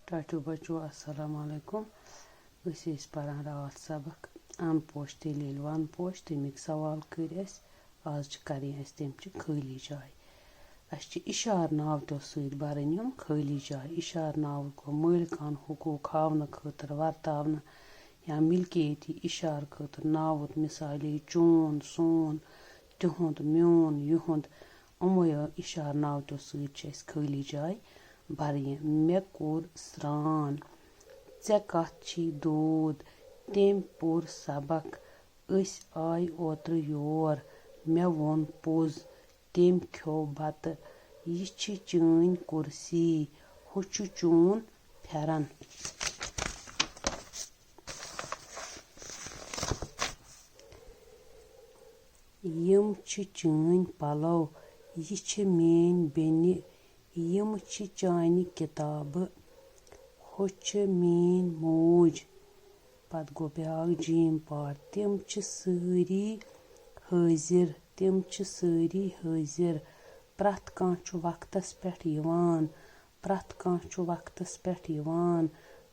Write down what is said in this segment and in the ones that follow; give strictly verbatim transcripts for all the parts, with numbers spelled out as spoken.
ٹاٹھیو بچو، السلام علیکم۔ أسۍ ٲسۍ پران راتھ سبق، ان پوش تیٚلہِ ییٚلہِ ون پوش، تَمِکۍ سوال کٔرۍ اَسہِ۔ آز چھِ کرٕنۍ اَسہِ تَمہِ چہِ خٲلی جایہِ۔ اَسہِ چھِ اِشارٕ ناوتو سۭتۍ بَرٕنۍ یِم خٲلی جایہِ۔ اِشارٕ ناوُک گوٚو مٲلکانہٕ حقوٗق ہاونہٕ خٲطرٕ ورتاونہٕ یا مِلکیتی اِشارٕ خٲطرٕ ناوُت، مثالے چون، سون، تِہُنٛد، میون، یِہُنٛد۔ یِموٕے اِشارٕ ناوتو سۭتۍ چھِ اَسہِ خٲلی جاے بَرٕنۍ۔ مےٚ کوٚر سرٛان، ژےٚ کَتھ چھی دود؟ تٔمۍ پوٚر سبق، أسۍ آے اوترٕ یور، مےٚ ووٚن پوٚز، تٔمۍ کھیوٚو بَتہٕ۔ یہِ چھِ چٲنۍ کُرسی، ہُہ چھُ چون پھٮ۪رن۔ یِم چھِ چٲنۍ پَلو، یہِ چھِ میٛٲنۍ بیٚنہِ، یِم چھِ چانہِ کِتابہٕ، ہُہ چھِ میٛٲنۍ موج۔ پَتہٕ گوٚو بیٛاکھ جیم پارٹ۔ تِم چھِ سٲری حٲضِر، تِم چھِ سٲری حٲضِر۔ پرٛٮ۪تھ کانٛہہ چھُ وقتَس پٮ۪ٹھ یِوان، پرٛٮ۪تھ کانٛہہ چھُ وقتَس پٮ۪ٹھ یِوان۔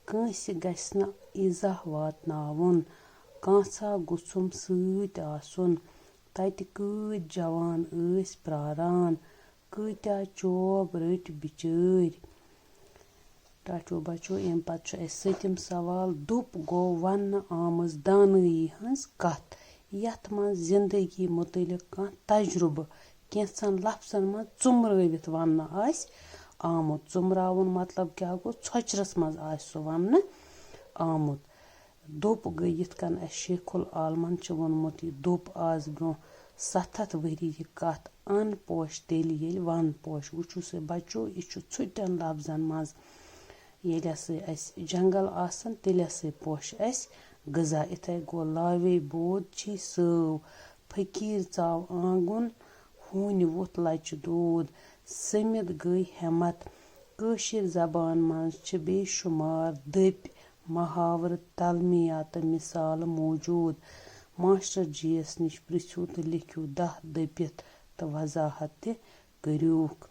کٲنٛسہِ گژھِ نہٕ ایٖزاہ واتناوُن۔ کانٛژھا گوٚژھُم سۭتۍ آسُن۔ تَتہِ کۭتۍ جوان ٲسۍ پرٛاران، کۭتیٛاہ چوب رٔٹۍ بِچٲرۍ۔ ٹاٹھیو بچو، اَمہِ پتہٕ چھُ اَسہِ سٔتِم سوال۔ دوٚپ گوٚو وننہٕ آمٕژ دانٲیی ہٕنٛز کتھ، یتھ منٛز زندگی مُتعلق کانٛہہ تجرُبہٕ کینٛژن لفظن منٛز ژُمرٲوِتھ وننہٕ آسہِ آمُت۔ ژُمراوُن مطلب کیٛاہ گوٚو؟ ژھۄچرس منٛز آسہِ سُہ وننہٕ آمُت۔ دوٚپ گٔے یِتھ کٔنۍ اَسہِ شیخ العالمن چھُ ووٚنمُت، یہِ دوٚپ آز برٛونٛہہ ستھ ہتھ ؤری یہِ کتھ، ان پوش تیٚلہِ ییٚلہِ ون پوش۔ وٕچھِو سا بچو، یہِ چھُ ژھُٹٮ۪ن لفظن منٛز۔ ییٚلہِ ہسا اَسہِ جنگل آسن، تیٚلہِ ہسا پوشہِ اَسہِ غذا۔ یِتھَے گوٚو لاوے بود چھی سٲو، فقیٖر ژاو آنگُن، ہوٗنۍ ووٚتھ لچہِ دود، سٔمِتھ گٔے ہٮ۪متھ۔ کٲشِر زبان منٛز چھِ بے شُمار دٔپۍ، محاورٕ، تلمیہ تہٕ مثالہٕ موجود۔ ماسٹر جی یَس نِش پرٛژھِو تہٕ لیکھِو دَہ دٔپِتھ تہٕ وضاحت تہِ کٔرِوکھ۔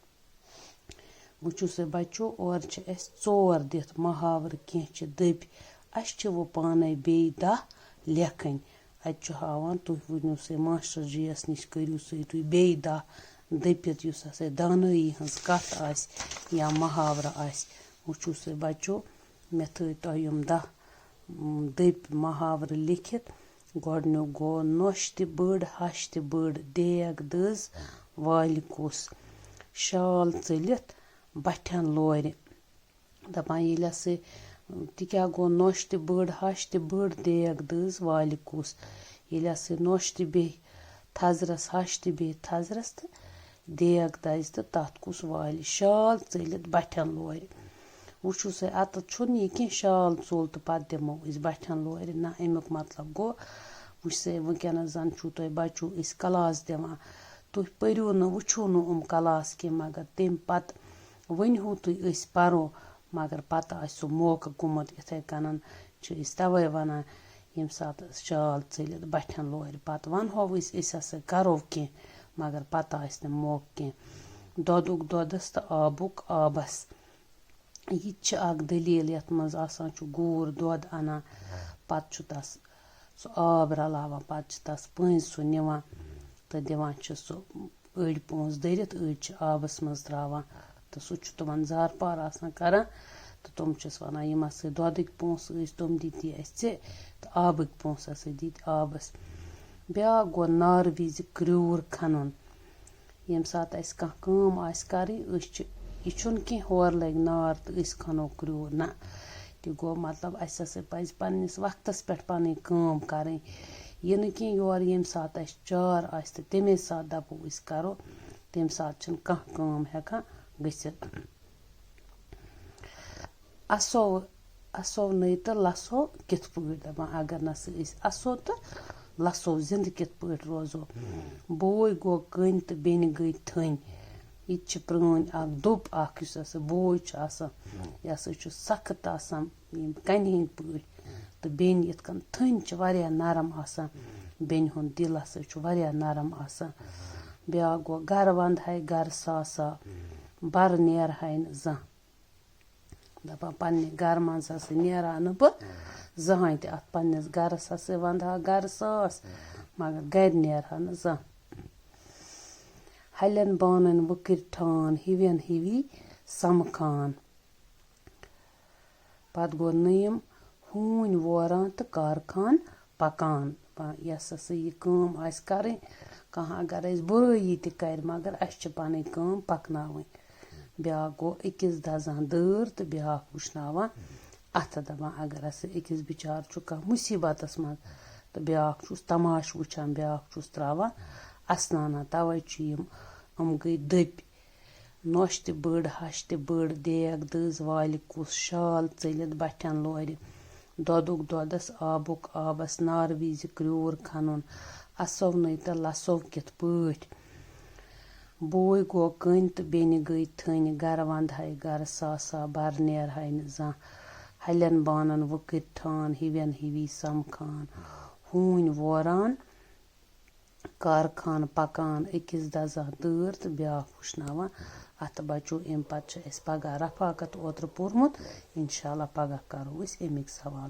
وٕچھِو سا بچو، اورٕ چھِ اَسہِ ژور دِتھ محاورٕ، کینٛہہ چھِ دٔپۍ۔ اَسہِ چھِ وۄنۍ پانَے بیٚیہِ دَہ لیکھٕنۍ۔ اَتہِ چھُ ہاوان، تُہۍ ؤنِو سا ماسٹر جی یَس نِش، کٔرِو سا تُہۍ بیٚیہِ دَہ دٔپِتھ، یُس ہسا دانٲیی ہٕنٛز کَتھ آسہِ یا محاورٕ آسہِ۔ وٕچھِو سا بچو، مےٚ تھٲے تۄہہِ یِم دَہ، م، دٔپۍ محاورٕ لیکھِتھ۔ گۄڈٕنیُک گوٚو، نۄش تہِ بٔڑ، ہَش تہِ بٔڑ، دیگ دٔز، والہِ کُس، شال ژٔلِتھ بَٹھٮ۪ن لورِ۔ دَپان، ییٚلہِ ہسا تہِ کیٛاہ گوٚو، نۄش تہِ بٔڑ، ہَش تہِ بٔڑ، دیگ دٔز، والہِ کُس۔ ییٚلہِ ہسا نۄش تہِ بیٚہہِ تھزرَس، ہَش تہِ بیٚہہِ تھزرَس تہٕ دیگ دَزِ تہٕ تَتھ کُس والہِ۔ شال ژٔلِتھ بَٹھٮ۪ن لورِ۔ وٕچھِو سا، اَتَتھ چھُنہٕ یہِ کینٛہہ، شال ژوٚل تہٕ پَتہٕ دِمو أسۍ بَٹھٮ۪ن لورِ۔ نہ، اَمیُک مطلب گوٚو، وٕچھ سا، وٕنکٮ۪نَس زَن چھُو تۄہہِ بَچو أسۍ کلاس دِوان، تُہۍ پٔرِو نہٕ، وٕچھِو نہٕ یِم کلاس کینٛہہ، مگر تَمہِ پَتہٕ ؤنۍ ہو تُہۍ أسۍ پَرو، مگر پَتہٕ آسہِ سُہ موقعہٕ گوٚمُت۔ یِتھَے کَنَن چھِ أسۍ تَوَے وَنان، ییٚمہِ ساتہٕ شال ژٔلِتھ بَٹھٮ۪ن لورِ، پَتہٕ وَنہو أسۍ، أسۍ ہسا کَرو کینٛہہ، مگر پَتہٕ آسہِ نہٕ موقعہٕ کینٛہہ۔ دۄدُک دۄدَس تہٕ آبُک آبَس۔ یہِ تہِ چھِ اَکھ دٔلیٖل، یَتھ منٛز آسان چھُ گوٗر دۄد اَنان، پَتہٕ چھُ تَس سُہ آب رَلاوان، پَتہٕ چھِ تَس پٔنٛزۍ سُہ نِوان تہٕ دِوان چھِ سُہ أڑۍ پونٛسہٕ دٔرِتھ، أڑۍ چھِ آبَس منٛز ترٛاوان تہٕ سُہ چھُ تِمَن زارپار آسان کَران۔ تہٕ تِم چھِس وَنان، یِم ہسا دۄدٕکۍ پونٛسہٕ ٲسۍ، تِم دِتی اَسہِ ژےٚ، تہٕ آبٕکۍ پونٛسہٕ ہسا دِتۍ آبَس۔ بیٛاکھ گوٚو نارٕ وِزِ کرٛیوٗر کھَنُن۔ ییٚمہِ ساتہٕ اَسہِ کانٛہہ کٲم آسہِ کَرٕنۍ، أسۍ چھِ، یہِ چھُنہٕ کینٛہہ ہورٕ لَگہِ نار تہٕ أسۍ کھَنو کرٛیوٗر، نہ۔ تہِ گوٚو مطلب، اَسہِ ہسا پَزِ پنٛنِس وقتَس پٮ۪ٹھ پَنٕنۍ کٲم کَرٕنۍ۔ یہِ نہٕ کینٛہہ یورٕ ییٚمہِ ساتہٕ اَسہِ چار آسہِ تہٕ تَمے ساتہٕ دَپو أسۍ کَرو، تَمہِ ساتہٕ چھِنہٕ کانٛہہ کٲم ہٮ۪کان گٔژھِتھ۔ اَسو، اَسو نٔے تہٕ لَسو کِتھ پٲٹھۍ؟ دَپان، اگر نہ سا أسۍ اَسو تہٕ لَسو، زِندٕ کِتھ پٲٹھۍ روزو؟ بوے گوٚو کٔنۍ تہٕ بیٚنہِ گٔے تھٔنۍ۔ یہِ تہِ چھِ پرٛٲنۍ اَکھ دوٚپ اَکھ، یُس ہسا بوے چھُ آسان، یہِ ہسا چھُ سخت آسان، یِم کَنہِ ہٕنٛدۍ پٲٹھۍ۔ تہٕ بیٚنہِ یِتھ کٔنۍ تھٔنۍ چھِ واریاہ نرم آسان، بیٚنہِ ہُنٛد دِل ہسا چھُ واریاہ نرم آسان۔ بیٛاکھ گوٚو، گرٕ وَندہَے گرٕ ساسا، بَرٕ نیرہَے نہٕ زانٛہہ۔ دَپان، پنٛنہِ گَرٕ منٛز ہسا نیرٕ ہا نہٕ بہٕ زٕہٕنۍ تہِ، اَتھ پنٛنِس گَرَس ہسا وَنٛدٕ ہا گَرٕ ساس، مگر گَرِ نیرٕ ہا نہٕ زانٛہہ۔ ہَلٮ۪ن بانَن وٕکٕرۍ ٹھان، ہِوٮ۪ن ہِوی سَمکھان۔ پَتہٕ گوٚو نٔیِم ہوٗنۍ ووران تہٕ کارخان پَکان۔ پا-، یۄس ہسا یہِ کٲم آسہِ کَرٕنۍ، کانٛہہ اگر اَسہِ بُرٲیی تہِ کَرِ، مگر اَسہِ چھِ پَنٕنۍ کٲم پَکناوٕنۍ۔ بیٛاکھ گوٚو أکِس دَزان دٲر تہٕ بیٛاکھ وٕشناوان اَتھٕ، دَپان، اگر ہسا أکِس بِچارٕ چھُ کانٛہہ مُصیٖبتَس منٛز تہٕ بیٛاکھ چھُس تماشہٕ وٕچھان، بیٛاکھ چھُس ترٛاوان اَسناوان۔ تَوَے چھِ یِم، یِم گٔے دٔپۍ۔ نۄش تہِ بٔڑ، ہَش تہِ بٔڑ، دیگ دٔز والہِ کُس، شال ژٔلِتھ بَٹھٮ۪ن لورِ۔ دۄدُک دۄدَس، آبُک آبَس، نارٕ وِزِ کرٛیوٗر کھنُن، اَسو نٔے تہٕ لَسو کِتھ پٲٹھۍ۔ بوے گوٚو کٔنۍ تہٕ بیٚنہِ گٔے تھٔنۍ، گَرٕ وَنٛدہَے گَرٕ ساسا، بَرٕ نیرہَے نہٕ زانٛہہ۔ ہَلٮ۪ن بانَن وٕکٕرۍ ٹھان، ہِوٮ۪ن ہِوی سَمکھان۔ ہوٗنۍ ووران، کارخان پَکان، أکِس دَزان دٲر تہٕ بیٛاکھ وٕشناوان اَتھٕ۔ بَچو، اَمہِ پَتہٕ چھُ اَسہِ پَگاہ رفاقت اوترٕ پوٚرمُت، اِنشاء اللہ پَگاہ کَرو أسۍ اَمِکۍ سوال۔